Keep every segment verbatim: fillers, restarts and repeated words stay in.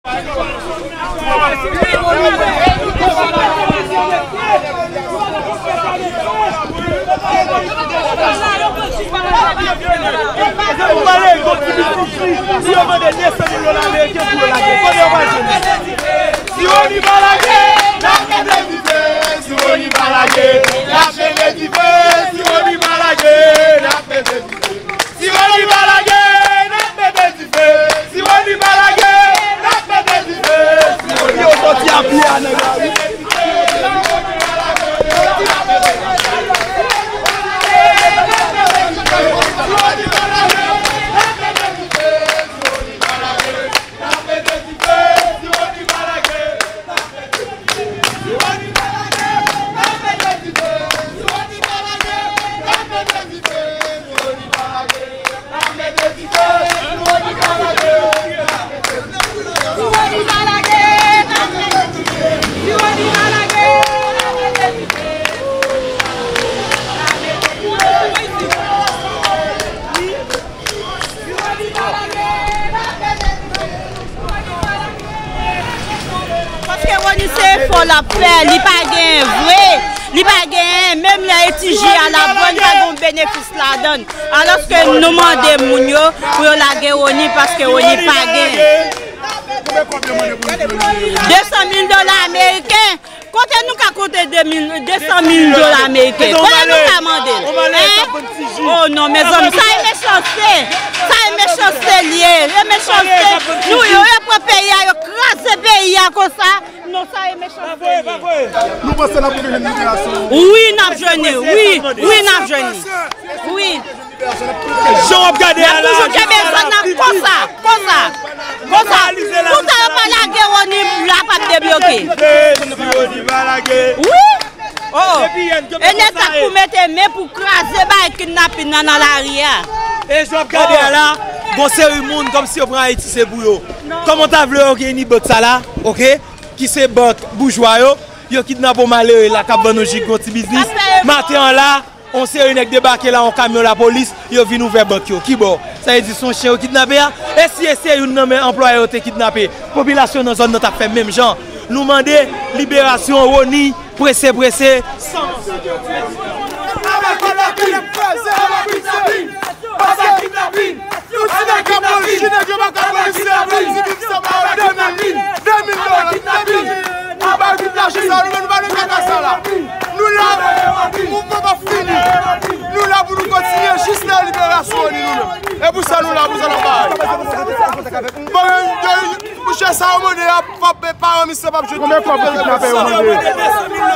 Si yo mande de san mil dola ameriken pou yo lage, kote yo pral jwenn li? Si Rony pa lage, n ap mete dife. Si Rony pa lage, n ap mete dife. Si Rony pa lage, n ap mete dife. Si Rony pa lage, n ap mete dife. Si Rony pa lage, n ap mete dife. Si Rony yo soti a pye a nèg la wi. Paske Rony se efò l ap fè, li pa genyen vre, li pa genyen, menm lè e ti ji a l ap vann, pa gen yon benefis ladan l. Alòske nou mande moun yo pou yo lage Rony paske Rony pa genyen. De san mil dola ameriken, kote nou ka konte de mil, de san mil dola ameriken? Kote nou ka mande l? Hein? Oh non, mezanmi, sa e mechanste. Sa e mechanste l ye. E mechanste. Nou, yo, yo pran peyi a, yo kraze peyi a konsa. Non, sa e mechanste l ye. Nou panse n ap rive jwenn liberasyon. Wi, n ap jwenn li. Wi, wi, n ap jwenn li. Wi. Jan w ap gade a la, toujou kenbe zòn nan konsa, konsa, konsa. Poutan yo pa lage Rony, la p ap debloke. Wi. Oh. E leta k pou mete men pou kraze bay kidnapin nan nan lari a. E jan w ap gade a la, gon seri moun kòmsi yo pran Ayiti se pou yo. Kòman w ta vle ògeyini bank sa la, oke? Ki se bank boujwa yo, yo kidnape yon malere la k ap vann yon jik, yon ti biznis. Maten an la, yon seri nèg debake la, yon kamyon lapolis, yo vin ouvè bank yo. Kibò? Sa vle di se yon chen yo kidnape a? E si e se youn nan men anplwaye yo te kidnape? Popilasyon nan zòn nan t ap fè menm jan. Nou mande liberasyon Rony, prese, prese, san Pase kidnapin! Yo ti nèg k ap pran, ti nèg yo pa ka pran, se pran ti bib sa ba yo de mil, de mil dola, de mil. Nou pa vin lache sa, nou menm nou pa nan kaka sa la. Nou la, mouvman p ap fini. Nou la pou nou kontinye jis nan liberasyon nou menm. E pou sa nou la, pou sa n ap bay. Bon, mouche sa yo mande ap frape paran misye p ap jwenn. Konbyen kòb kidnapè yo mande?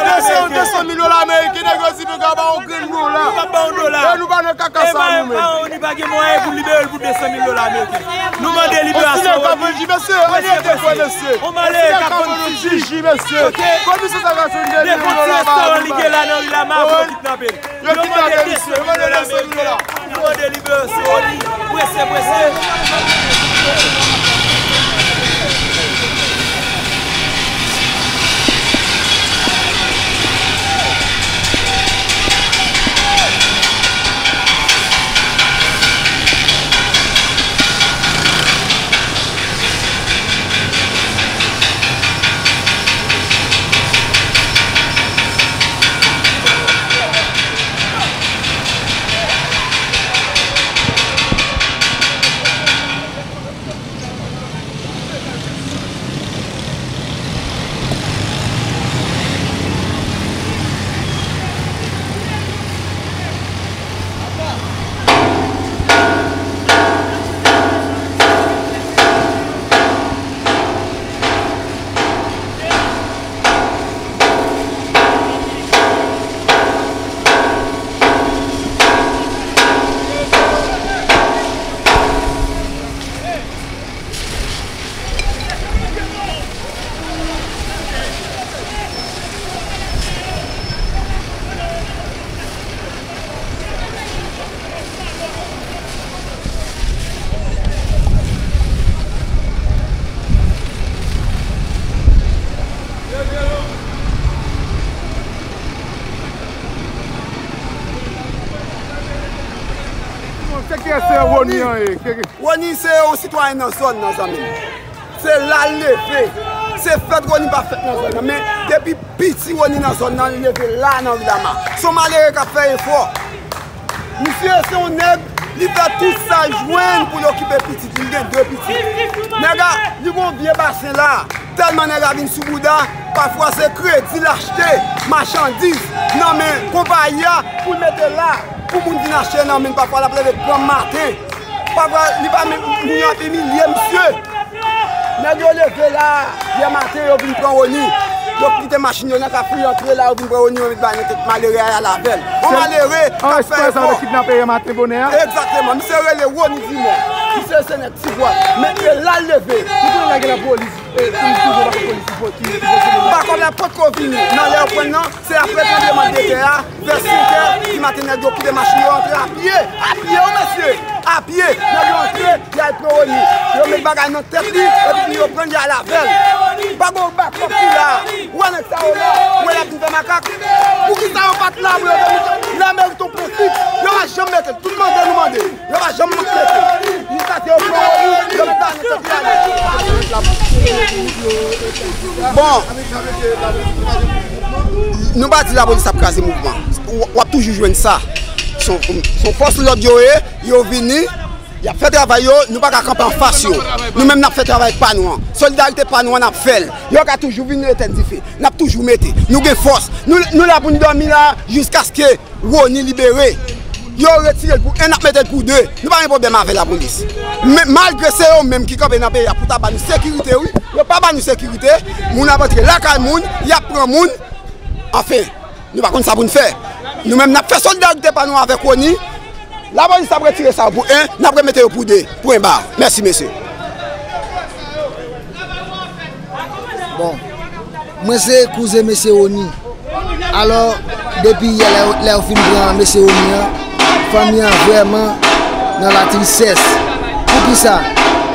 De san, de san mil dola ameriken, nèg yo di nou ka ba yon grenn dola. Nou pa ba yon dola. E nou pa nan kaka sa nou menm. Paran ni pa gen mwayen pou libere l pou de san mil dola ameriken. Nou mande liberasyon Rony. Mesye, mesye. Yon malere k ap vann ti ji, mesye. Kòm misye ta ka jwenn de mil dola pa an. Li gen la nan ri la, m ap kidnape l. Yo kidnape misye, yo mande de san mil dola. Yo mande liberasyon Rony, prese, prese. Se kiyès se Rony an ye? Rony se yon sitwayen nan zòn nan, zanmi m. Se la l leve. Se fèt Rony pa fèt nan zòn nan. Men depi piti Rony nan zòn nan, li leve la nan ri Lama. Se yon malere k ap fè efò. Misye se yon nèg, li fè tout sa l jwenn pou l okipe pitit li. Li gen de pitit. Nèg la, li gon vye basen la. Tèlman nèg la vin sou bouda, pafwa se kredi l achte machandiz nan men konpayi a pou l mete la, pou moun vin achte nan men l. Pafwa l ap leve granm maten. Pafwa li pa menm, moun yo ap imilye misye. Nèg yo leve la, yè maten yo vin pran Rony. Yo kite machin yo nan kafou, yo antre la, yo vin pran Rony, yo met bal nan tèt malere a, y al avè l. Yon malere k ap fè efò. An espwa sa yo kidnape yè maten bonè a? Egzakteman, misye rele Rony Dumont. Misye se nèg Ti Gwal. Men e la l leve. Nou konnen la gen lapolis. E, nou toujou pa polis ki fò, ki, ki fò se nou. Bakòp la potko vini. Nan lè yo pran nan, se apre tranblemanntè a, vè senkè di maten, nèg yo kite machin yo antre a pye. A pye, wi, mesye. A pye. Nèg yo antre, y al pran Rony. Yo met bagay nan tèt li, epi yo pran l, y al avè l. Pa gon bakòp ki la. Ou wè nèg sa yo la, ou wè y ap vin fè makak. Poukisa yo pa t la pou yo te mete Lameri Tonpon fiks? Yo pa janm mete l. Tout mande nou mande. Yo pa janm mete l. Jiskaske yo pran Rony, yo met bagay nan tèt li ale. Bon. Nou pa di lapolis ap kraze mouvman. W, w ap toujou jwenn sa. Se yon, se yon fòs lòd yo ye, yo vini. Y ap fè travay yo, nou pa ka kanpe anfas yo. Nou menm n ap fè travay pa nou an. Solidarite pa nou an, n ap fè l. Yo ka toujou vin etèn dife. N ap toujou mete. Nou gen fòs. Nou, nou la pou n dòmi la jiskaske Rony libere. Yo retire l pou en, n ap mete l pou de. Nou pa gen pwoblèm avè lapolis. Men malgre se yo menm ki kanpe nan peyi a pou ta ba nou sekirite, wi. Yo pa ba nou sekirite. Moun ap antre lakay moun, y ap pran moun. Anfen, nou pa konn sa pou n fè. Nou menm, n ap fè solidarite pa nou avèk Rony. Lapolis ap retire sa yo pou en, n ap remete yo pou de, pwen ba. Mèsi, mesye. Bon, mwen se kouzen mesye Rony. Alò, depi yè, lè, lè yo fin pran mesye Rony an, fanmi an vrèman nan latrisès. Poukisa?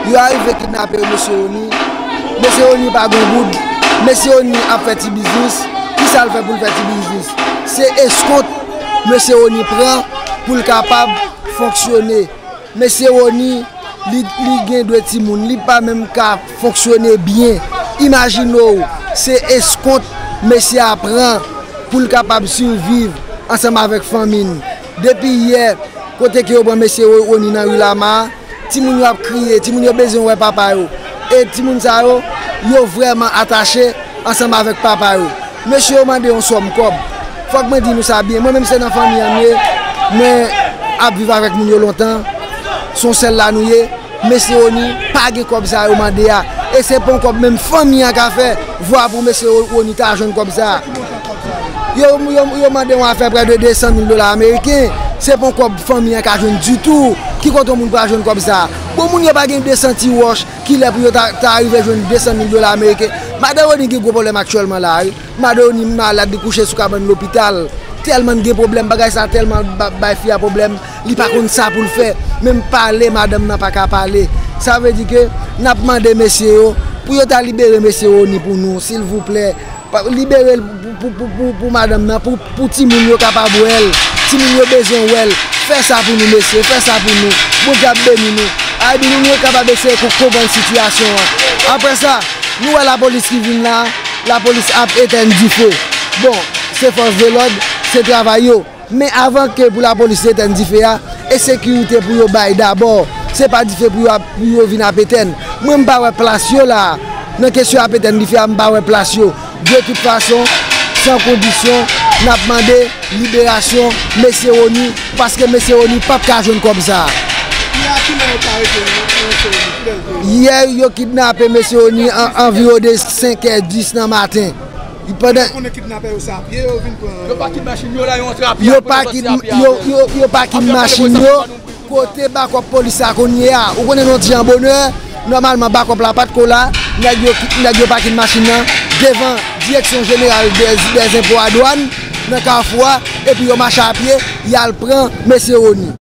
Yo arive kidnape mesye Rony. Mesye Rony pa gen goud. Mesye Rony ap fè ti biznis. Kisa l fè pou l fè ti biznis? Se eskont mesye Rony pran pou l kapab fonksyone. Mesye Rony, li, li gen de timoun, li pa menm ka fonksyone byen. Imajine w, se eskont mesye a pran pou l kapab siviv ansanm avèk fanmi l. Depi yè, kote ke yo pran mesye Rony nan ri Lama a, timoun yo ap kriye, timoun yo bezwen wè papa yo. E timoun sa yo, yo vrèman atache ansanm avèk papa yo. Mesye yo mande yon sòm kòb. Fòk mwen di nou sa byen. Mwen menm se nan fanmi an m ye. Mwen ap viv avèk moun yo lontan. Se yon sèl la nou ye. Mesye Rony pa gen kòb sa yo mande a. E se pa yon kòb menm fanmi an ka fè. Vwa pou mesye Rony ta jwenn kòb sa a. Yo, yo, yo mande yon afè prè de de san mil dola ameriken. Se pa yon kòb fanmi an ka jwenn ditou. Ki kote yon moun pral jwenn kòb sa a? Bon, moun yo pa gen de san ti wòch. Kilè pou yo ta, ta rive jwenn de san mil dola ameriken? Madan Rony gen gwo pwoblèm aktyèlman la, wi. Madan Rony malad, li kouche sou kabann lopital. Tèlman l gen pwoblèm, bagay sa tèlman ba-, bay fi a pwoblèm, li pa konn sa pou l fè. Menm pale, madanm nan pa ka pale. Sa vle di ke n ap mande mesye yo pou yo ta libere mesye Rony pou nou, silvouplè. Pa, libere l pou, pou, pou, pou, pou madanm nan, pou, pou timoun yo kapab wè l. Timoun yo bezwen wè l. Fè sa pou nou, mesye, fè sa pou nou. Bondye ap beni nou. Ay, nou, nou kapab eseye kon-, konprann sitiyasyon an. Apre sa, nou wè lapolis ki vin la, lapolis ap etèn dife. Bon, se fòs de lòd, se travay yo. Men avan ke pou lapolis etèn dife a, e sekirite pou yo bay dabò. Se pa dife pou yo ap, pou yo vin ap etèn. Mwen, m pa wè plas yo la a. Nan kesyon ap etèn dife a, m pa wè plas yo. De tout fason, san kondisyon, n ap mande liberasyon mesye Rony, paske mesye Rony p ap ka jwenn kòb sa a. Yè, kilè yo t arete mesye Rony? Kilè l te ye? Yè, yo kidnape mesye Rony an, anviwon de senkè dis nan maten. Pandan... Ou konnen kidnapè yo se a pye yo vin pran? Yo pa kit machin yo la, yo antre a pye. Yo pa kit, yo, yo, yo pa kit machin yo. Kote bakòp polis la konn ye a? Ou konnen nou ti jan bonè, nòmalman bakòp la pa t ko la, nèg yo, nèg yo pa kit machin nan devan Direksyon Jeneral dè, dè Zenpo a Dwàn, nan kafou a, epi yo mache a pye, y al pran mesye Rony.